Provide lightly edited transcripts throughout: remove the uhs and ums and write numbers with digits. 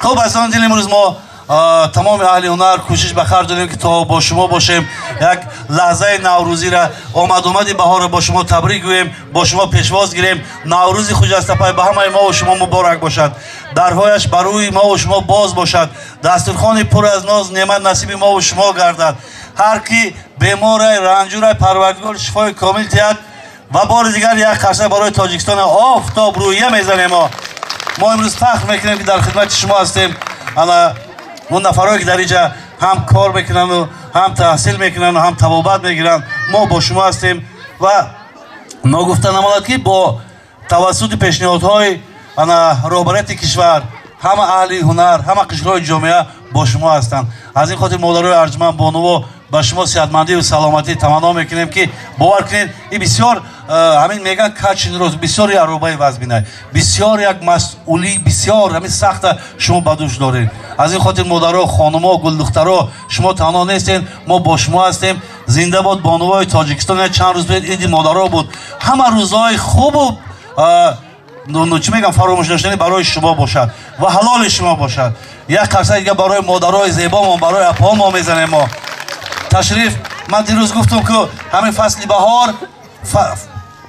Хуб, азизони дил, имрӯз мо тамоми аҳли ҳунар кӯшиш ба харҷ додем, ки то бо шумо бошем, як лаҳзаи наврӯзиро, омад-омади баҳорро бо шумо табрик гӯем, бо шумо пешвоз гирем. Наврӯзи хуҷастапай ба ҳамаи мо ва шумо муборак бошад, дарҳояш ба рӯи мо ва шумо боз бошад, дастурхони пур аз ноз неъмат насиби мо ва шумо гардад. Ҳар ки беморай, ранҷурай, Парвардигор шифои комил диҳад. Ва бори дигар як қарса барои Тоҷикистони офтоб рӯя мезанем. Мо имрӯз фахр мекунем, ки дар хидмати шумо ҳастем. Ана он нафарое, ки дар инҷа ҳам кор мекунанду, ҳам таҳсил мекунанду, ҳам табобат мегиранд, мо бо шумо ҳастем. Ва ногуфта намонад, ки бо тавассути пешниҳодҳои ана роҳбарияти кишвар ҳама аҳли ҳунар, ҳама қишрҳои ҷомеа бо шумо ҳастанд. Аз ин хотир, модарои арҷманд, бонуво, ба шумо сиҳатмандию саломатӣ таманно мекунем, ки бовар кунед, ин бисёр ҳамин мегӯянд, качин роз, бисёр як рӯбаи вазбинай, бисёр як масъулӣ, бисёр ҳамин сахта шумо ба дӯш доред. Аз ин хотир, модаро, хонумо, гулдухтаро, шумо танҳо нестед, мо бо шумо ҳастем. Зинда бод бонувои Тоҷикистон! Чанд рӯз пеш иди модаро буд. Ҳама рӯзҳои хубу, чӣ мегӯям, фаромӯшнашуданӣ барои шумо бошад ва ҳалоли шумо бошад. Як қарса дига барои модарои зебомон, барои апоҳомо мезанем мо. Ташриф, ман дирӯз гуфтам, ки ҳамин фасли баҳор,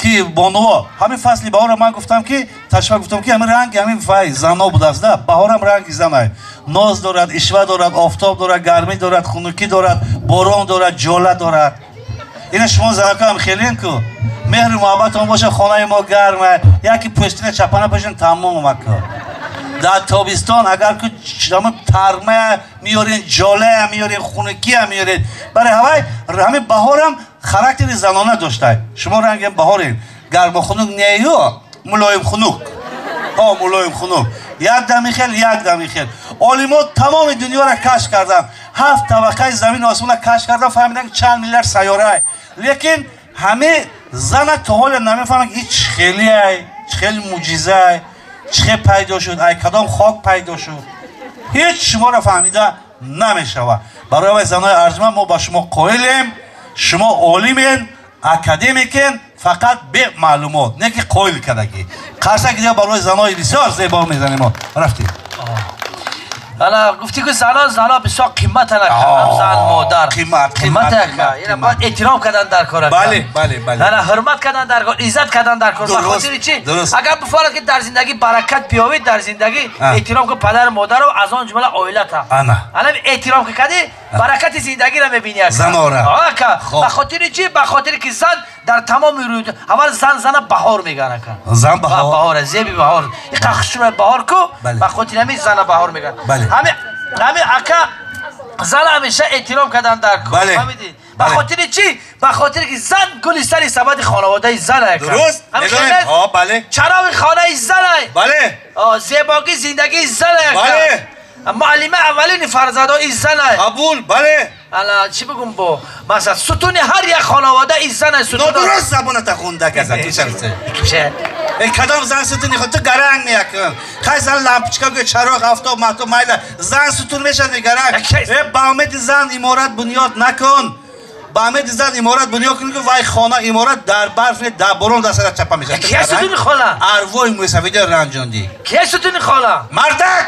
ки бонуво, ҳамин фасли баҳорро ман гуфтам, ки ташриф гуфтам, ки ҳамин ранги ҳамин вай зано будааст, да, баҳорам ранги занай, ноз дорад, ишва дорад, офтоб дорад, гармӣ дорад, хунукӣ дорад, борон дорад, ҷола дорад. Ина шумо занакоам хелен ку, меҳру муҳаббатон боша, хонаи мо гарма, яки пӯстина чапана пӯшин, тамом омад ку. Дар тобистон агар ку тарма меёрен, ҷолая меёрен, хунукия меёрен, барои ҳавай ҳамин баҳорам характери занона доштай. Шумо ранги баҳорен, гарму хунук нею, мулоим хунук, ҳо, мулоим хунук, як дами хел, як дами хел. Олимо тамоми дунёро кашф карданд, ҳафт табақаи замину осмонро кашф кардан, фаҳмидан, чанд миллиард сайёрай, лекин ҳаме зана то ҳоле намефаҳманд, ки чӣ хелиай, чӣ хели мӯъҷизай, чӣ хел пайдо шуд, ай кадом хок пайдо шуд, ҳеҷ шуморо фаҳмида намешавад. Барои вай, занои арҷманд, мо ба шумо қоилем. Шумо олимен, академикен, фақат бемаълумот, не ки қоил кардагӣ. Қарсак дига барои занои бисёр зебо мезанем. Мо рафтем. Ана гуфтӣ, ки зано бисёр қиматан, зан, модар. Қимат. Қимат, бояд эҳтиром кардан дар кор. Бале, бале, бале. Ана ҳурмат кардан дар кор, иззат кардан дар кор. Ба хотири чӣ? Агар бифорад, ки дар зиндагӣ баракат биёвед, дар зиндагӣ эҳтиром кун падару модару, аз он ҷумла оилата. Ана ана эҳтиром ки кардӣ, баракати зиндагиро мебинӣ. Занора. Ака, ба хотири чӣ? Ба хотири ки зан дар тамоми рӯ аввал зан, зана баҳор мегӯянд, ака. Зан баҳор. Баҳор, зеби баҳор, иқа хушрӯи баҳор ку. Ба хотири ҳамин зана баҳор мегӯянд. Ҳамин, ака, зан ҳамеша эҳтиром кардан дар кор, фаҳмидӣ? Ба хотири чӣ? Ба хотири ки зан гули сари сабади хонаводаи зан. Дуруст. Бале. Чароғи хонаи зан. Зебогии зиндагии зан. Муаллима аввалини фарзандои зан. Қабул, бале. Ала чӣ бигум, бо масалан, сутуни ҳар як хонавода и зан. Нодуруст забоната хунда каза ту шарсе. Э, кадом зан сутуни ход? Ту гаранг меякун. Хай, зан лампочка гӯ, чароғ, офтоб, маҳтоб, майла, зан сутун мешад, мегаранг. Э, ба умеди зан иморат бунёд накун. Ба умеди зан иморат бунёд кун, вай хона, иморат дар барф не, дар борон дар сарат чапа мешавад. Кия сутуни хона? Арвои мӯйсафеди ранҷондӣ. Кия сутуни хона? Мардак,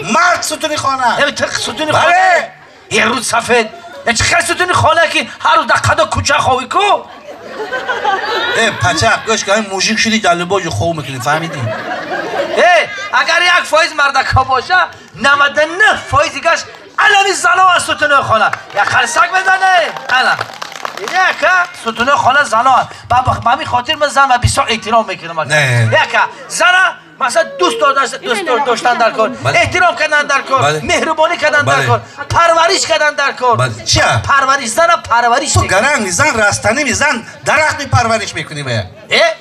мард сутуни хона. Сутуни хона як рӯз сафед, чӣ хел сутуни хона, ки ҳар рӯз дар қадо кӯча ховӣ ку? Э, пачақ, гӯш кун, мужик шудӣ, дар любой ҷо хов мекунӣ, фаҳмидӣ? Э, агар 1% мардака боша, 99% дигаш алами зано аз сутуни хона. Як қарсак мезане. Ана яка сутуни хона зано. Ба ҳамин хотир ман зан бисёр эҳтиром мекунам, яка. Зана масалан дӯст доштан дар кор, эҳтиром кардан дар кор, меҳрубонӣ кардан дар кор, парвариш кардан дар кор. Чия? Парвариш, зана парвариш. Ту гаранг, зан растанӣ, зан дарахт мепарвариш мекунӣ бая. Э,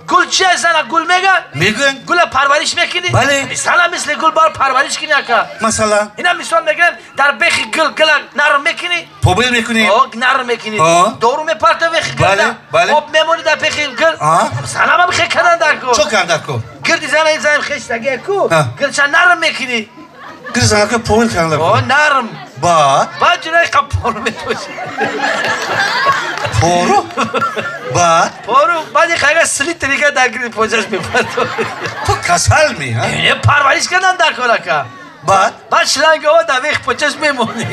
гул чия? Зана гул меган. Мегӯян. Гула парвариш мекунӣ. Бале. Зана мисли гул бор парвариш кунӣ, ака. Масалан? Ина мисол мегирам: дар бехи гул, гула нарм мекунӣ. Побел мекунӣ. Нарм мекунӣ, дору мепарта бехи гул, об мемонӣ дар бехи гул. Занама бихе кардан дар кор. Чо кардан дар кор? Гирди зана зан хештаги ку, гулча нарм мекунӣ. Гирди занака побел кардан дар кор. Нарм. Баъд? Баъд ҷунаи қа пору метошӣ. Пору, баъд? Пору, баъд ага слитрига дар гирди поҷаш мепартоӣ. Ту касал ми? Не, парвариш кардан дар кор, ака. Баъд? Баъд шланг ова дар вех почаш мемонӣ.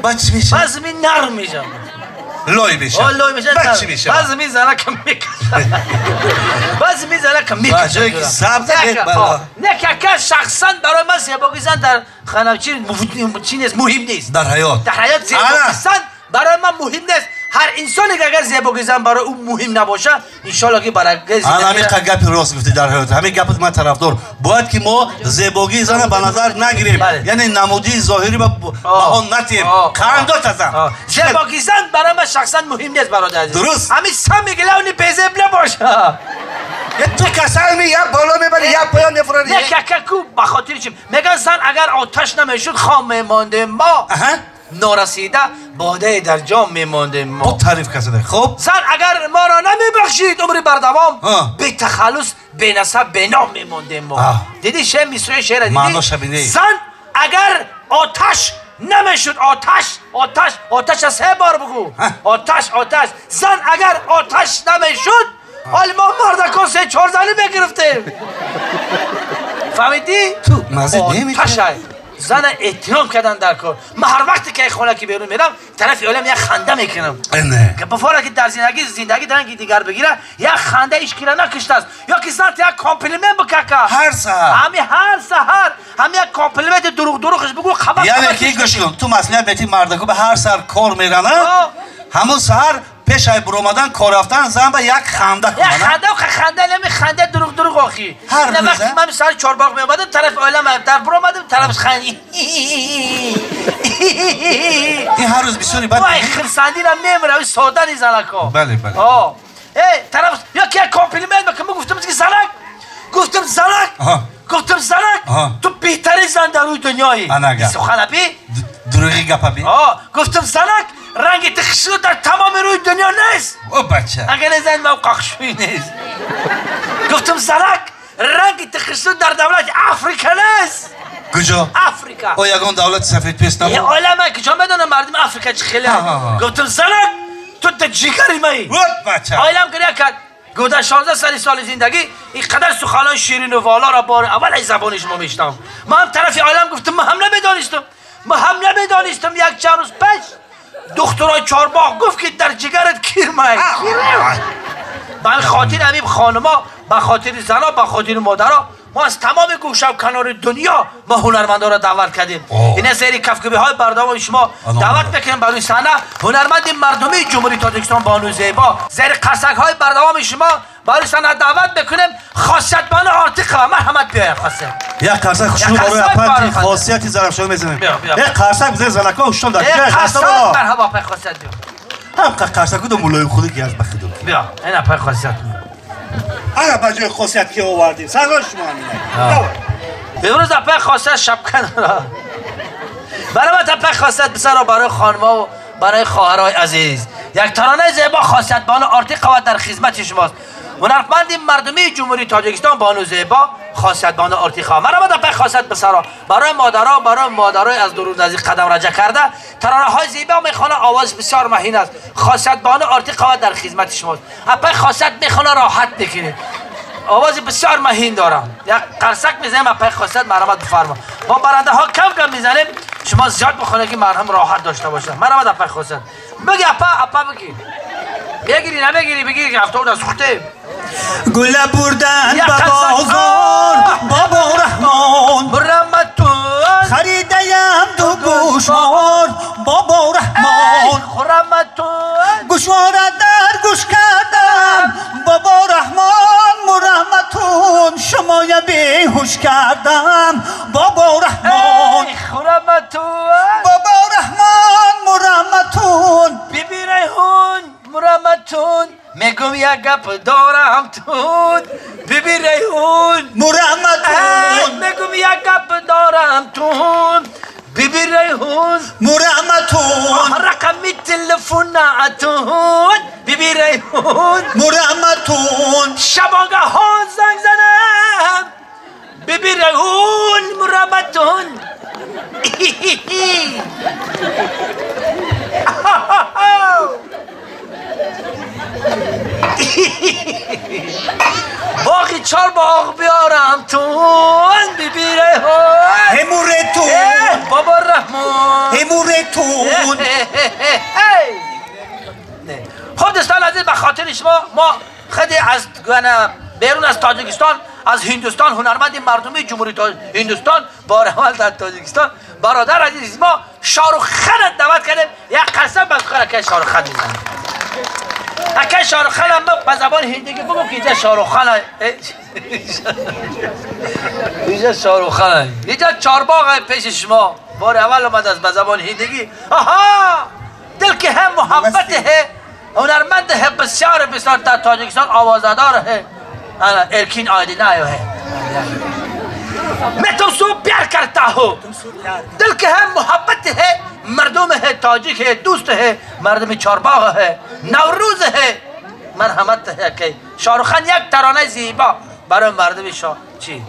Баъд чӣ мешавад? Баъд замин нарм мешавад. Лой мешавад. Лой мешавад. Баъд чӣ мешавад? Баъд замин занакам мекашад. Баъд замин занакам мекашад. Ба ҷое ки сабз не, кака шахсан барои ман зебогии зан дар хона чи нест, муҳим нест. Дар ҳаёт. Дар ҳаёт зебогии зан барои ман муҳим нест. Ҳар инсоне ки агар зебогии зан барои ӯ муҳим набошад, иншоалло ки барои зиндагӣ. Ҳамин гапи рост гуфтӣ дар ҳаёт. Ҳамин гапат ман тарафдор. Бояд ки мо зебогии зана ба назар нагирем. Яъне намудии зоҳирӣ ба баҳо натиҳем. Қандот азан. Зебогии зан барои ман шахсан муҳим нест, бародар азиз. Дуруст. Ҳамин сами главни безеб набошад. Ту касал ми як боло мебари, як поён мефурори. Не, какаку ба хотири чӣ? Мегӯянд зан агар оташ намешуд, хом мемондем мо. Норасида бодаи дар ҷом мемондем мо. Бо таъриф касаде. Хуб. Зан агар моро намебахшид умри бардавом, бетахаллус, бенасаб, беном мемондем мо. Дидӣ шеър, мисраи шеъра дидӣ? Маъноша бинӣ. Зан агар оташ намешуд, оташ, оташ, оташ аз се бор бигӯ. Оташ, оташ. Зан агар оташ намешуд, ҳоли мо мардакон се-чор зани мегирифтем. Фаҳмидӣ? Ту мазза намекунӣ. Оташай. Зана эҳтиром кардан дар кор. Ман ҳар вақте ки хона ки берун мерам, тарафи олам як ханда мекунам. Ки бафора ки дар зиндагӣ ранги дигар бигира, як ханда ишкира накиштааст. Ё ки зан як комплимент бикака. Ҳар саҳар. Ҳами ҳар саҳар, ҳами як комплименти дурӯғ дурӯғаш бигӯ, хабар. Яъне ки гӯш кун, ту маслиҳат мети мардаку ба ҳар саҳар кор мерана, ҳамон саҳар пеш ай буромадан кор рафтан зан ба як ханда кунад. Як ханда, ханда нами ханда дурӯғ дурӯғ охи. Ҳар вақте ман сари чорбоғ меомадам, тарафи оилам дар буромадам, тарафаш ханд. Ин ҳар рӯз бисёри бад. Вай хирсандира мемира, сода ни занако. Бале, бале. Э, тараф ё ки як комплимент бикун, гуфтам ки занак, гуфтам занак, гуфтам занак, ту беҳтарин зан дар рӯи дунёӣ. Сухана би? Дурӯғи гапа би? Гуфтам занак, ранги ту хушрӯ дар тамоми рӯи дунё нест. О бача. Агар не зан ман қақшӯӣ нест. Гуфтам занак, ранги ту хушрӯ дар давлати Африка нест. Куҷо? Африка. О ягон давлати сафедпӯст набуд? Олам ман куҷо медонам мардуми Африка чӣ хеле. Гуфтам занак, ту дар ҷигари маӣ. О бача. Оилам гиря кард. Гуфтам 16 сали соли зиндагӣ ин қадар суханои ширину волоро бори аввал аз забони шумо мешунавам. Ман ҳам тарафи оилам гуфтам, ман ҳам намедонистам. Ман ҳам намедонистам. Як чанд рӯз пеш духтурои чорбоғ гуфт ки дар ҷигарат кирмай. Ба хотири ҳамин хонумо, ба хотири зано, ба хотири модаро мо аз тамоми гӯшаву канори дунё мо ҳунармандонро даъват кардем. Ина зери кафкӯбиҳои бардавоми шумо даъват мекунем барои саҳна ҳунарманди мардумии Ҷумҳурии Тоҷикистон Бону Зебо. Зери қарсакҳои бардавоми шумо барои саҳна даъват мекунем Хосиятбону Ортиқова. Марҳамат биёяд Хосият. Як қарсак хушрӯ барои апарти Хосияти Зарафшон мезанем. Як қарсак бизанем занако ҳушшон дар ҷой. Қарсак марҳабо апай Хосият биё. Ҳам қарсаку ду мулоим худи ки аз бахиду. Биё, ин апай Хосият. Ана ба ҷои Хосият ки овардем. Сазои шумо ҳамина. Имрӯз апай Хосият шапка дорад. Баромад апай Хосият бисаро барои хонумо ва барои хоҳарои азиз. Як таронаи зебо Хосиятбону Ортиқова дар хизмати шумост. Ҳунарманди мардумии Ҷумҳурии Тоҷикистон Бону Зебо Хосиятбону Ортиқова. Марҳамат апай Хосият бисаро барои модаро, барои модарои аз дуру наздик қадам раҷа карда таронаҳои зебо мехонад, овоз бисёр маҳин аст. Хосиятбону Ортиқова дар хизмати шумост. Апай Хосият мехонад, роҳат мекунед. Овози бисёр маҳин дорам. Як қарсак мезанем апай Хосият, марҳамат бифармо. Мо барандаҳо кам кам мезанем, шумо зиёд бихонед ки марҳам роҳат дошта бошад. Марҳамат апай Хосият. Бигӣ апа, апа бигӣ. Бигирӣ намегирӣ, бигирӣ ки ҳафтода сухтем. Гула бурдан ба бозор Бобо Раҳмон, Мураматун харидаям ду гӯшвор Бобо Раҳмон, Хураматун гӯшвора дар гӯш кардам Бобо Раҳмон, Мураматун шумоя беҳуш кардам Бобо Раҳмон, Хураматун Бобо Раҳмон, Мураматун Биби Райҳун, Мураматун мегум як гап дорам тун Биби Райҳун, Мураматун мегум як гап дорам тун Биби Райҳун, Мураматун рақами телефонатун Биби Райҳун, Мураматун шабонгаҳо занг занам Биби Райҳун, Мураматун. Боғи чорбоғ биёрам тун Биби Райҳун. خب دوستان عزیز، به خاطر شما ما خیلی از بیرون از تاجیکستان، از هندوستان، هنرمند مردمی جمهوری هندوستان بار اول در تاجیکستان، برادر عزیز ما شاهرخ خان دعوت کردیم. یک قسم بس خدا که شاهرخ خان میزنه. اکه شاهرخ خان هم به زبان هندی بگو که اینجا شاهرخ خان، اینجا شاهرخ خان، اینجا چارباغ پیش شما بار اول اومد از به زبان هندی. آها دل که هم محبت ہے، هنرمند ہے بسیار بسیار در تاجیکستان آوازدار ہے، ارکین آیدینایو ہے. मैं तुमसे प्यार करता हूँ، दिल के है मोहब्बत है، मर्दों में है ताजिक है، دوست है، مردم چارباغ है، نوروز है، مرحمت है. که شاهرخ خان یک ترانه زیبا برای مردم شاه چی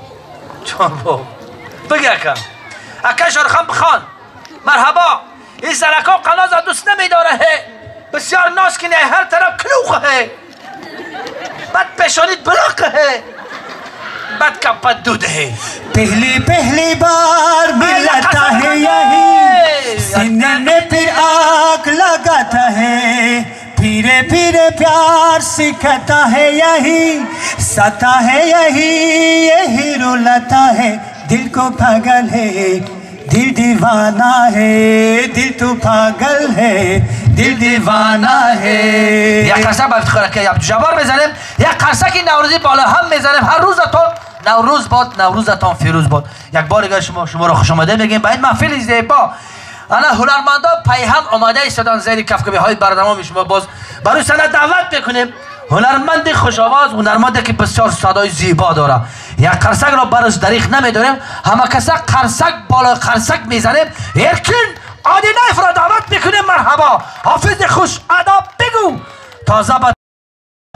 چارباغ بگی. اکا اکا شاهرخ خان بخوان. مرحبا. این سرکا قناز دوست نمیداره ہے، بسیار ناز کنه، هر طرف کلوخ ہے، بد پیشانیت بلاق ہے، بد کپت دود ہے. پہلی پہلی بار ملتا ہے یہی، سینے میں پھر آگ لگاتا ہے، پھیرے پھیرے پیار سکھتا ہے یہی، ستا ہے یہی، یہی رلاتا ہے، دل کو پاگل ہے، دل دیوانہ ہے، دل تو پاگل ہے، دل دیوانہ ہے. یک قرصک با افتخار که عبدالجبار میزنیم، یک قرصک نوروزی بالا هم میزنیم. هر روزتون نوروز باد، نوروزتان فیروز باد. یک بار دیگر شما را خوش آمده میگیم به این محفل زیبا. انا هنرمندا پی هم آماده ایستادن زیر کفکوبی های برنامه شما. باز برای سنه دعوت میکنیم هنرمند خوش آواز، هنرمندی که بسیار صدای زیبا داره. یک قرصک را براش دریغ نمیداریم، همه کسا قرصک بالا قرصک میزنیم. ارکین آدینایف را دعوت میکنیم. مرحبا حافظ خوش ادا بگو، تازه به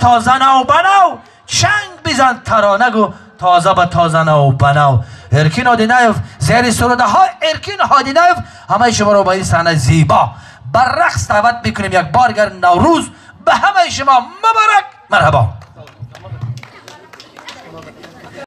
تازه نو بنو، چنگ بزن ترانه گو، تازه به تازه نو بنو. ارکین آدینایف زیر سروده های ارکین آدینایف همه شما را به این صحنه زیبا بر رقص دعوت میکنیم. یک بار گر نوروز به همه شما مبارک. مرحبا.